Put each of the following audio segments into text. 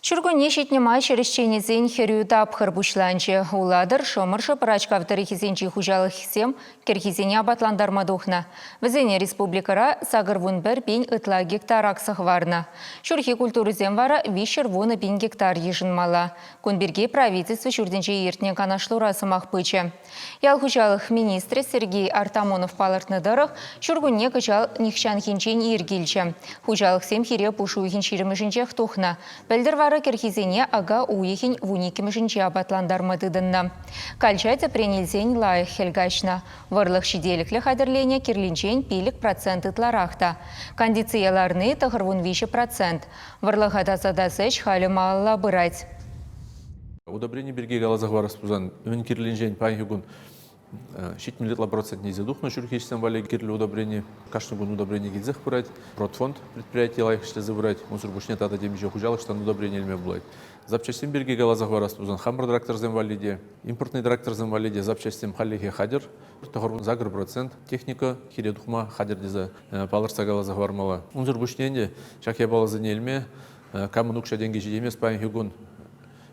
Ҫуркунне ҫитнӗ май ҫӗр ӗҫченӗсен хӗрӳ тапхӑр пуҫланчӗ. Улатӑр, Шӑмӑршӑ, Пӑрачкав тӑрӑхӗсенчи хуҫалӑхсем кӗрхисене апатлантарма тухнӑ. Вӗсене республикӑра 81 пин ытла гектар акса хӑварнӑ. Ҫурхи культурӑсем вара 310 пин гектар йышӑнмалла. Кун пирки правительство ҫуртӗнче иртнӗ канашлура сӑмах пычӗ. Ял хуҫалӑх министрӗ Сергей Артамонов палӑртнӑ тӑрӑх, ҫуркунне кӑҫал нихҫанхинчен ир килчӗ. Хуҫалӑхсем хире пуш уйӑхӗн ҫирӗмӗшӗнчех тухнӑ. Пӗлтӗр вара кӗрхисене ака уйӑхӗн вуниккӗмӗшӗнче апатлантарма тытӑннӑ. Калча тӗпрен илсен лайӑх хӗл каҫнӑ. Вӑрлӑх ҫителӗклӗ хатӗрленӗ кирлинчен 5% ытларах та. Кондицие ларни 93%. Вӑрлӑха тасатас ӗҫ халӗ малалла пырать. Удобрени пирки каласа хӑварас пулсан, мӗн кирлинчен паянхи кун 70 ытла процентне илсе тухнӑ ҫурхи ӗҫсем валли кирлӗ удобрени. Кашни кун удобрени килсех пырать. Продфонд предприяти лайӑх ӗҫлесе пырать. Унсӑр пуҫне тата темиҫе хуҫалӑхтан удобрени илме пулать. Запчастьсем пирки каласа хӑварас пулсан, хамӑр тракторсем валли те, импортный тракторсем валли те запчастьсем хальлӗхе хатӗр. 98% техника хире тухма хатӗр тесе палӑртса каласа хӑвармалла. Унсӑр пуҫне ӗнтӗ ҫак япаласене илме камӑн укҫа-тенкӗ ҫитеймест паянхи кун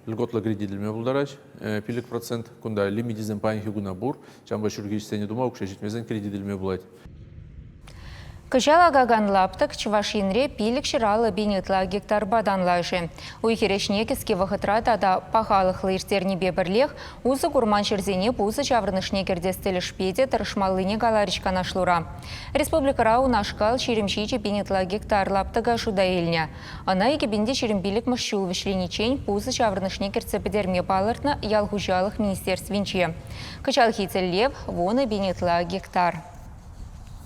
льготлӑ кредит илме пултараҫ. 5% кунта лимитӗсем паянхи куна пур. Ҫавӑнпа ҫурхи ӗҫсене тума укҫа ҫитмесен кредит илме пулать. Кӑҫал акакан лаптӑк Чӑваш Енре 550 пин ытла гектарпа танлашӗ. Уй-хир ӗҫне кӗске вӑхӑтра тата пахалӑхлӑ ирттернипе пӗрлех усӑ курман ҫӗрсене пусӑ ҫаврӑнӑшне кӗртес тӗлӗшпе те тӑрӑшмаллине каларӗҫ канашлура. Республикӑра унашкал 27 пин ытла гектар лаптӑка шута илнӗ. Ӑна 2025-мӗш ҫул вӗҫлениччен пусӑ ҫаврӑнӑшне кӗртсе пӗтерме палӑртнӑ ял хуҫалӑх министерствинче. Кӑҫалхи тӗллев – 10 пин ытла гектар.